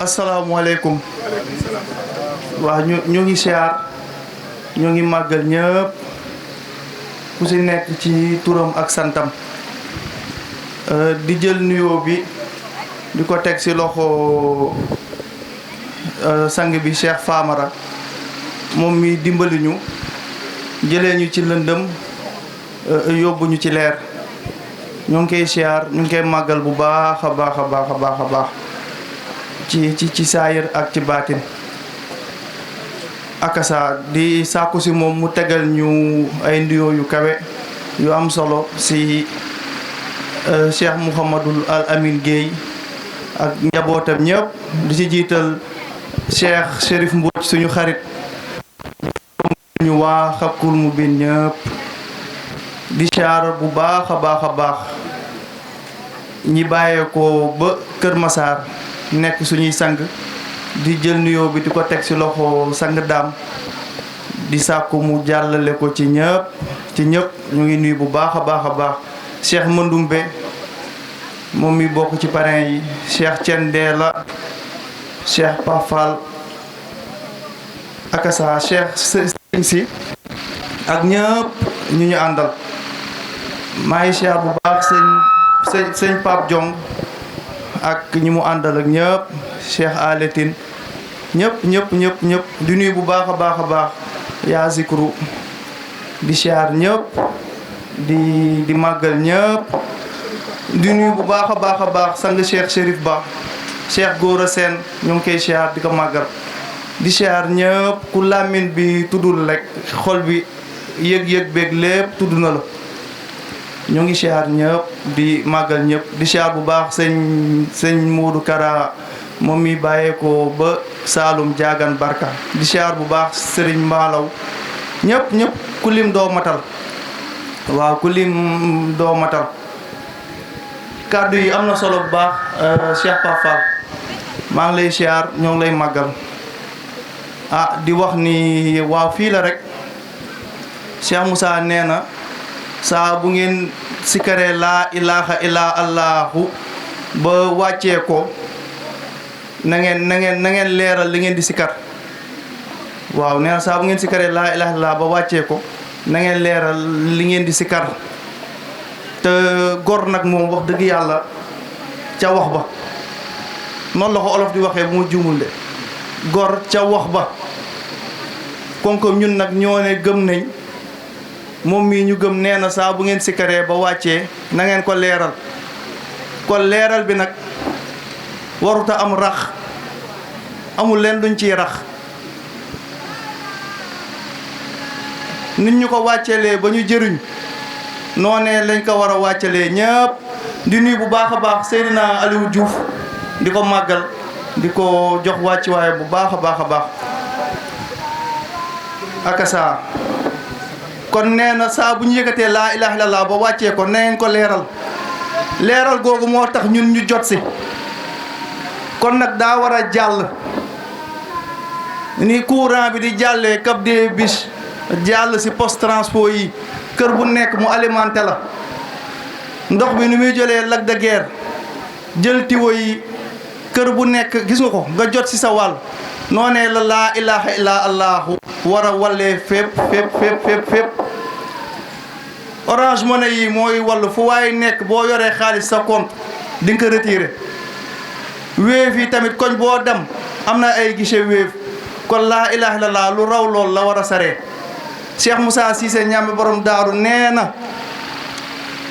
asalaamaaleykum. waaw ñu ngi siyaar ñu ngi màggal ñëpp ku si nekk ci turam ak santam di jël nuyoo bi di ko teg si loxo sang bi Cheikh Famara moom mi dimbali ñu jëlee ñu ci lëndëm yóbbu ñu ci leer ñu ngi koy siyaar ñu ngi koy màggal bu baax a baax a baax a baax a baax ci saayir ak ci baatin akasa di sàkku si moom mu tegal ñu ay ndiyoo yu kawe yu am solo si Cheikh Mouhamadul Al Amin Guèye ak njabootam ñëpp di ci jiital Cheikh Chérif Mbodj suñu xarit ñu waa Xabkul Mubin ñëpp di siyaar bu baax a baax a baax ñi bàyyeekoo ba Kër Massar nekk suñuy sang di jël nuyoo bi di ko teg ci loxo sang daam di sàkku mu jàllale ko ci ñëpp ñu ngi nuyu bu baax a baax a baax Cheikh Mandoumbe moom mi bokk ci parrain yi Cheikh Thiendella Cheikh Pafal akasa Cheikh sëriñ si ak ñëpp ñu àndal maa ngi siyaar bu baax sëñ Pape Diong ak ñi mu àndal ak ñëpp Cheikh Aletin ñëpp di nuyu bu baax a baax a baax yaa zikru di siyaar ñëpp di màggal ñëpp di nuyu bu baax a baax a baax sang Cheikh Chérif Ba Cheikh Gora Sène ñu ngi koy siyaar di ko màggal di siyaar ñëpp ku làmmiñ bi tuddul rek xol bi yëg-yëg beeg lépp tudd na la ñu ngi siyaar ñëpp di màggal ñëpp di siyaar bu baax sëñ Modou Kara moom mi bàyyeekoo ba Saalum Jaagan Barka di siyaar bu baax sëriñ Mbaalaw ñëpp ku lim doo matal waaw ku lim doo matal kàddu yi am na solo bu baax Cheikh Pafal maa ngi lay siyaar ñoo ngi lay màggal di wax ni waaw fii la rek Cheikh Moussa nee na saa bu ngeen sikkaree laa ilaha illa allahu ba wàccee ko na ngeen leeral li ngeen di sikkar waaw nee na saa bu ngeen sikkaree laa ilaha illa ba wàccee ko na ngeen leeral li ngeen di sikkar te gor nag moom wax dëgg yàlla ca wax ba noonu la ko olof di waxee bu ma juumul de gor ca wax ba kon ko ñun nag ñoo ne gëm nañ moom mii ñu gëm nee na saa bu ngeen sikkaree ba wàccee na ngeen ko leeral kon leeral bi nag waruta am rax amul leen duñ ciy rax nit ñu ko wàccelee ba ñu jëriñ noonee lañ ko war a wàccelee ñëpp di nuyu bu baax a baax Seydina Aliou Diouf di ko màggal di ko jox wàccuwaay bu baax a baax a baax akasa kon nee na saa bu ñu yëkkatee laa ilaha illallah ba wàccee ko na ngeen ko leeral googu moo tax ñun ñu jot si kon nag daa war a jàll ni courant bi di jàllee Cap des Biches jàll si poste transport yi kër bu nekk mu alimenté la ndox bi ni muy jëlee Lac de Guiers jël tiwo yi kër bu nekk gis nga ko nga jot si sa wàll noonee la laa ilaha illa allahu war a wallee fépp Orange Money yi mooy wàllu fu waaye nekk boo yoree xaalis sa compte di nga ko retiré Wave yi tamit koñ boo dem am na ay guichet Wave kon laa ilaha illallah lu raw lool la war a saree Cheikh Moussa Cissé ñàmbi borom daaru nee na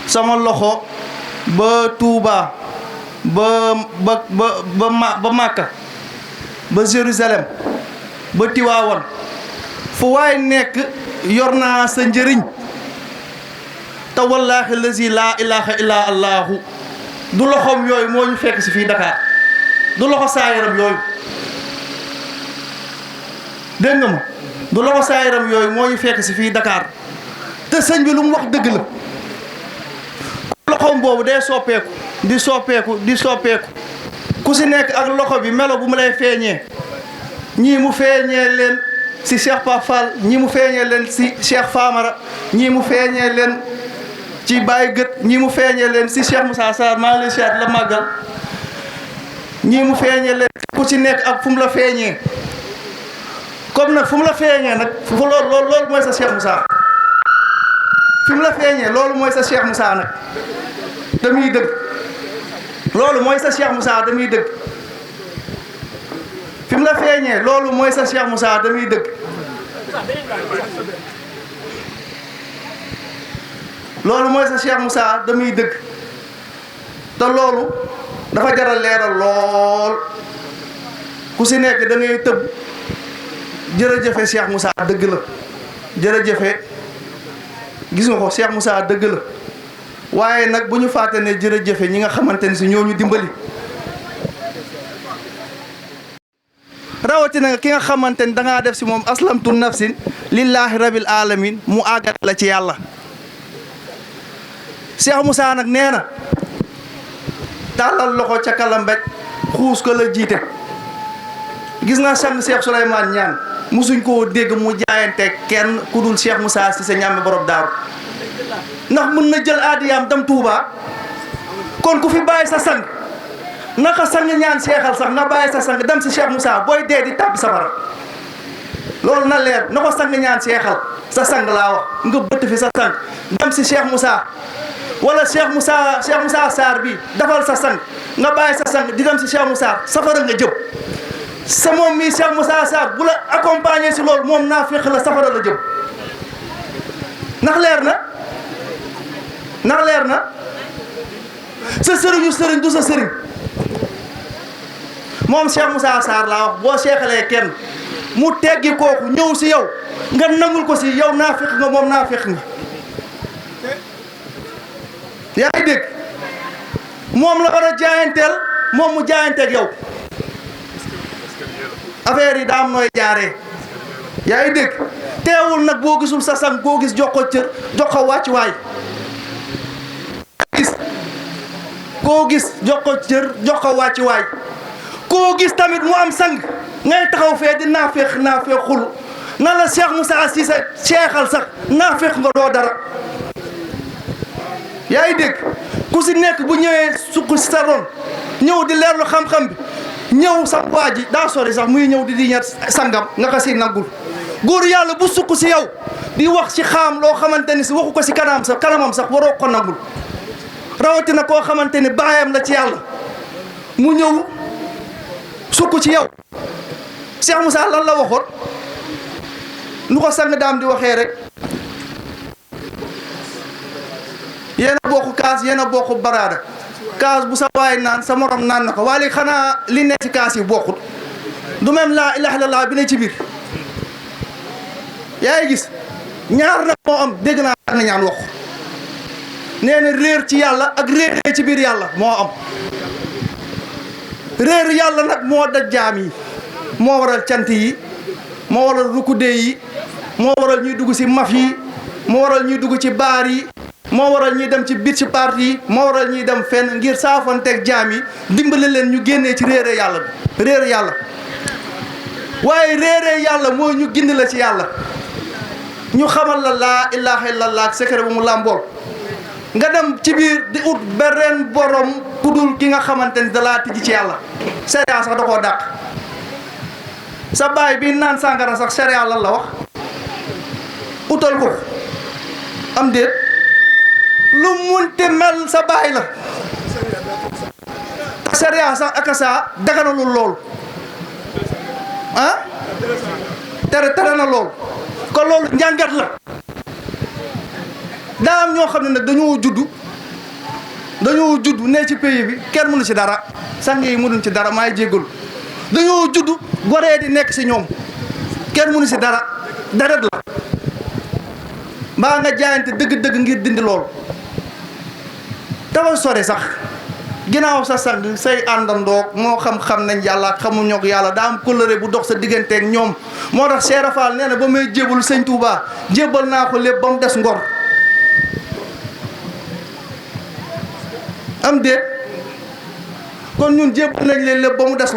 sama loxo ba Touba ba Makka ba Jérusalem ba Tiwaawan fu waay nekk yor naa sa njëriñ te wallaahi lazi laa ilaha illa allahu du loxoom yooyu moo ñu fekk si fii Dakar du loxo saayaram yooyu dégg nga ma du loxo saayaram yooyu moo ñu fekk si fii Dakar te sëñ bi lu mu wax dëgg la loxoom boobu day soppeeku di soppeeku ku si nekk ak loxo bi melo bu mu lay feeñee ñii mu feeñee leen si Cheikh Pafal ñii mu feeñee leen si Cheikh Famara ñii mu feeñee leen ci Baye Gët ñii mu feeñee leen si Cheikh Moussa Sarr maa ngi lay siyaat la màggal ñii mu feeñee leen ku ci nekk ak fu mu la feeñee comme nag fu mu la feeñee nag loolu mooy sa Cheikh Moussa fi mu la feeñee loolu mooy sa Cheikh Moussa nag damuy dëgg loolu mooy sa Cheikh Moussa damuy dëgg fi mu la feeñee loolu mooy sa Cheikh Moussa damuy dëgg loolu mooy sa Cheikh Moussa damuy dëgg te loolu dafa jaral leeral lool ku si nekk da ngay tëb jërëjëfe Cheikh Moussa dëgg la jërëjëfe gis nga ko Cheikh Moussa dëgg la waaye nag bu ñu fàtte ne jërëjëfe ñi nga xamante ni si ñoo ñu dimbali rawatina ki nga xamante ni dangaa def si moom aslamtu nafsin lillahi rabil alamin mu àggal la ci yàlla Cheikh Moussa nag nee na tàllal loxo ca kalambej xuus ko la jiite gis nga sang Cheikh Souleymane Niane musuñ koo dégg mu jaayante kenn ku dul Cheikh Moussa si sa ñàmmi borom daaru ndax mën na jël aadiyaam dem Touba kon ku fi bàyyi sa sang naka sang ñaan seexal sax na bàyyi sa sang dem si Cheikh Moussa booy dee di tàbbi safara loolu na leer na ko sang ñaan seexal sa sang laa wax nga bëtt fi sa sang dem si Cheikh Moussa wala Cheikh Moussa Sarr bi defal sa sang nga bàyyi sa sang di dem si Cheikh Moussa safara nga jëm sa moom mii Cheikh Moussa Sarr bu la accompagner si loolu moom naa fekk la safara la jëm ndax leer na sa sëriñu sëriñ du sa sëriñ moom Cheikh Moussa Sarr laa wax boo seexalee kenn mu teggi kooku ñëw si yow nga nangul ko si yow naa fekk nga moom naa fekk nga yaa ngi dégg moom la war a jaayanteel moom mu jaayanteeg yow affaire yi daa am nooy jaaree yaa ngi dégg teewul nag boo gisul sa sang boo gis jox ko cër jox ko wàccuwaay koo gis jox ko cër jox ko wàccuwaay koo gis tamit mu am sang ngay taxaw fee di naafeex xul na la Cheikh Moussa Cissé seexal sax naafeex nga doo dara yaa ngi dégg ku si nekk bu ñëwee sukk si sa ron ñëw di leerlu xam-xam bi ñëw sa waa ji daa sori sax muy ñëw di ñat sangam nga ko si nangul góor yàlla bu sukk si yow di wax ci xaam loo xamante ni si waxu ko si kanamam sax waroo ko nangul rawatina koo xamante ni baayam la ci yàlla mu ñëw sukk ci yow Cheikh Moussa lan la waxoon nu ko sang daam di waxee rek yéen a bokk kaas yéen a bokk baraada kaas bu sa waay naan sa morom naan na ko waaye léegi xanaa li ne ci kaas yi bokkut du même laa ilaha illallah bi ne ci biir yaa ngi gis ñaar nag moo am dégg naa na ñaan wax nee na réer ci yàlla ak réer ci biir yàlla moo am réer yàlla nag moo daj jaam yi moo waral cant yi moo waral rukude yi moo waral ñuy dugg ci maf yi moo waral ñuy dugg ci baar yi moo waral ñuy dem ci biir ci parti yi moo waral ñuy dem fenn ngir saafanteeg jaam yi dimbale leen ñu génnee ci réere yàlla bi réere yàlla waaye réere yàlla mooy ñu gindi la ci yàlla ñu xamal la laa ilaha illallah ak secret bu mu làmbool nga dem ci biir di ut beneen borom ku dul ki nga xamante ni dalaa tijji ci yàlla sharia sax da koo dàq sa baay bi naan sàngara sax sharia lan la wax utal ko am déet lu munti mel sa baay la sharia sax ak saa daganalul lool ah tere na lool kon loolu njàngat la daa am ñoo xam ne nag dañoo judd ne ci pays bi kenn mënu ci dara sang yi mënuñ ci dara maay jéggul dañoo judd goree di nekk ci ñoom kenn mënu ci dara deret la mbaa nga jaayante dëgg-dëgg ngir dindi loolu dafa sore sax ginnaaw sa sang say àndandoog moo xam nañ yàlla ak xamuñoo ak yàlla daa am kóllëre bu dox sa digganteeg ñoom moo tax Cheikh Rafal nee na ba may jébbalu sëñ Touba jébbal naa ko lépp ba mu des ngor am déet kon ñun jébbal nañ leen lépp ba mu des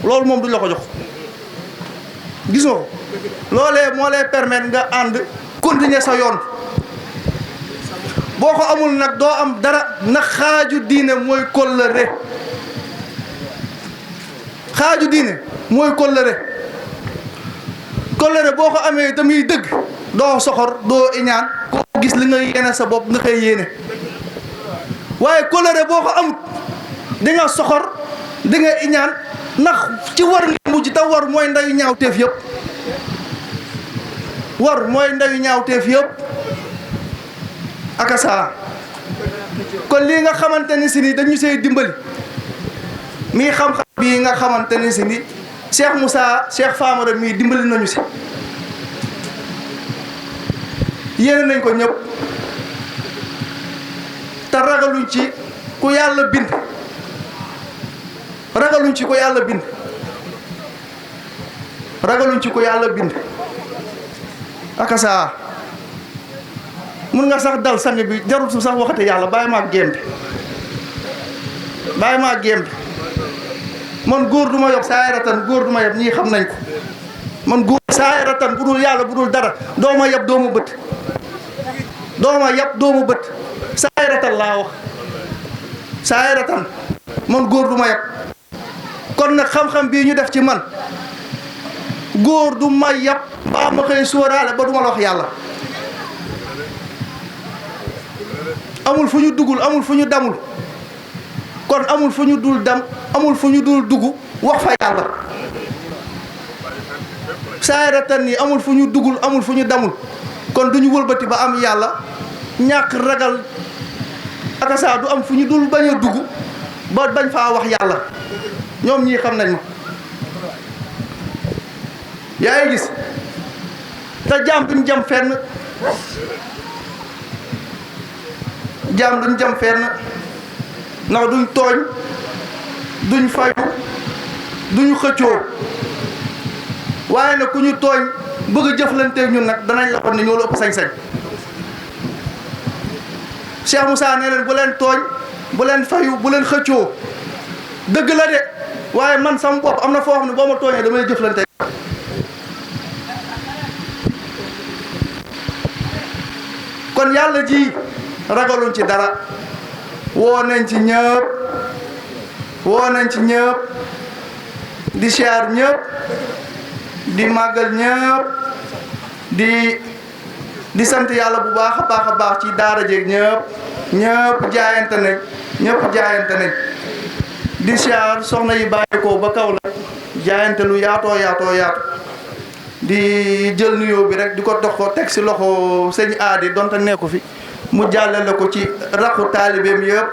loolu moom duñ la ko jox gis nga ko loolee moo lay permettre nga ànd continuer sa yoon boo ko amul nag doo am dara na xaaju diine mooy kóllëre xaaju diine mooy kóllëre kóllëre boo ko amee tamit dëgg doo soxor doo iñaan koo gis li nga yéene sa bopp nga koy yéene waaye kóllëre boo ko amut di nga soxor di nga iñaan ndax ci war nga mujj te war mooy ndayu ñaawteef yëpp war mooy ndayu ñaawteef yëpp aka saa kon lii nga xamante ni si ni dañu see dimbali mii xam-xam bii nga xamante ni si ni Cheikh Moussa Cheikh Famara mii dimbali nañu si yéene nañ ko ñëpp te ragaluñ ci ku yàlla bind ragaluñ ci ku yàlla bind ragaluñ ci ku yàlla bind aka saa mun nga sax dal sang bi jarul su sax waxate yàlla bàyyi maa gémte bàyyi maa gémte man góor du ma yob saayaratan góor du ma yeb ñii xam nañ ko man góor saayaratan bu dul yàlla bu dul dara doo ma yeb doo ma bët doo ma yeb doo ma bët saayaratan laa wax saayaratan man góor du ma yeb kon nag xam-xam bii ñu def ci man góor du ma yeb mbaa ma koy sóoraale ba du ma la wax yàlla amul fu ñu dugul amul fu ñu damul kon amul fu ñu dul dam amul fu ñu dul dugg wax fa yàlla saayaratan nii amul fu ñu dugul amul fu ñu damul kon du ñu wëlbati ba am yàlla ñàkk ragal akasa du am fu ñu dul bañ a dugg ba bañ faa wax yàlla ñoom ñii xam nañ ma yaa ngi gis te jaam duñ jam fenn jaam duñ jam fenn ndax duñ tooñ duñ fayu duñu xëccoo waaye nag ku ñu tooñ bëgg a jëflanteeg ñun nag danañ la ko ne ñoo la ëpp sañ-sañ Cheikh Moussa ne leen bu leen tooñ bu leen fayu bu leen xëccoo dëgg la de waaye man sama bopp am na foo xam ne boo ma tooñee damay jëflante kon yàlla ji ragaluñ ci dara woo nañ ci ñëpp woo nañ ci ñëpp di siyaar ñëpp di màggal ñëpp di sant yàlla bu baax a baax ci daara jeeg ñëpp jaayante nañ di siyaar soxna yi bàyyi ko ba kaw la jaayante lu yaatoo yaatu di jël nuyoo bi rek di ko dox ko teg si loxo sëñ aadi donte nekku fi mu jàllale ko ci rakku taalibeem yëpp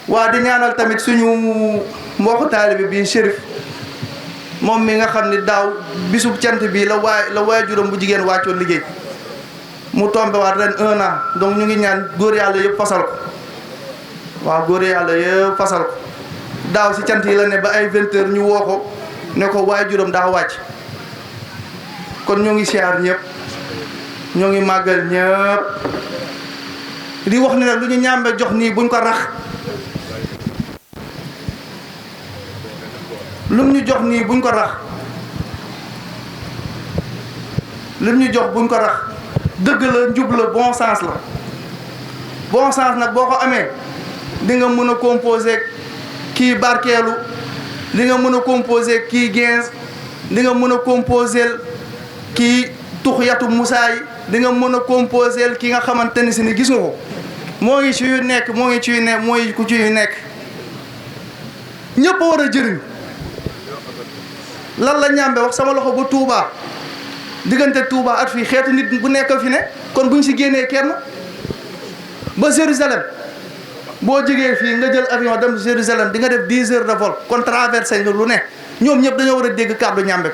waa di ñaanal tamit suñu mbokku taalibe bi Chérif moom mi nga xam ni daaw bisub cant bi la waajuram bu jigéen wàccoon liggéey mu tombé waat ren 1 an donc ñu ngi ñaan góor yàlla yëpp fasal ko waaw góor yàlla yëpp fasal ko daaw si cant yi la ne ba ay 20 heures ñu woo ko ne ko waajuram daa wàcc kon ñoo ngi siyaar ñëpp ñoo ngi màggal ñëpp di wax ne nag lu ñu ñàmbe jox nii buñ ko rax lum ñu jox nii buñ ko rax lim ñu jox buñ ko rax dëgg la njub la bon sens la bon sens nag boo ko amee di nga mën a composer kii barkeelu di nga mën a composer kii gens di nga mën a composer kii tux yatu Moussa yi di nga mën a composer ki nga xamante ni si ni gis nga ko moo ngi ci yu nekk moo ngi ci yu nekk mooy ku ci yu nekk ñëpp a war a jëriñ lan la ñàmbe wax sama loxo ba Touba diggante Touba at fii xeetu nit bu nekk fi ne kon buñ si génnee kenn ba Jérusalem boo jógee fii nga jël avion dem Jérusalem di nga def 10 heures de vol kon traversé nga lu ne ñoom ñëpp dañoo war a dégg kàddu ñàmbe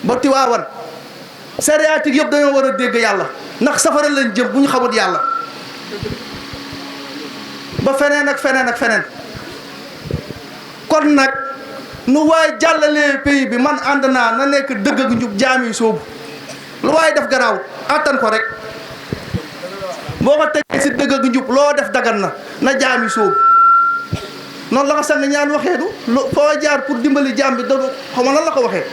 ba Tiwaawan sariyatik yëpp dañoo war a dégg yàlla ndax safara lañ jëm bu ñu xamut yàlla ba feneen ak feneen kon nag nu waay jàllalee pays bi man ànd naa na nekk dëgg ak njub jaam yi soobu lu waay def garaaw attan ko rek boo ko tegee si dëgg ak njub loo def dagan na jaam yi soobu noonu la ko sang ñaan waxee du foo jaar pour dimbali jaam bi dadu xam lan la ko waxee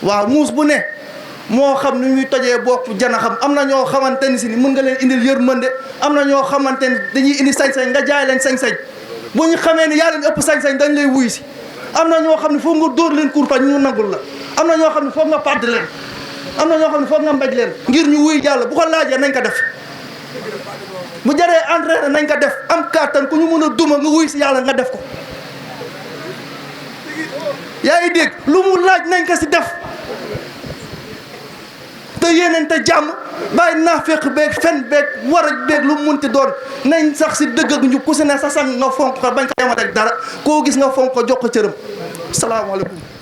waaw muus bu ne moo xam nu ñuy tojee bopp jana xam am na ñoo xamante ni si ni mën nga leen indil yërmande am na ñoo xamante ni dañuy indi sañ-sañ nga jaay leen sañ-sañ bu ñu xamee ne yaa leen ëpp sañ-sañ dañ lay wuy si am na ñoo xam ne foog nga dóor leen kurpañ ñu nangul la am na ñoo xam ne foog nga pàdd leen am na ñoo xam ne foog nga mbéj leen ngir ñu wuy yàlla bu ko laajee nañ ko def bu jaree entraîné nañ ko def am kàttan ku ñu mën a duma nga wuy si yàlla nga def ko yaa ngi dégg lu mu laaj nañ ko si def te yéeneen te jàmm bàyyi naafeq beeg fen beeg waraj beeg lu mu munti doon nañ sax si dëgg ak ñu ku si ne sa sang nga fonk ko bañ ko yemal rek dara koo gis nga fonk ko jox ko cëram salaamaaleykum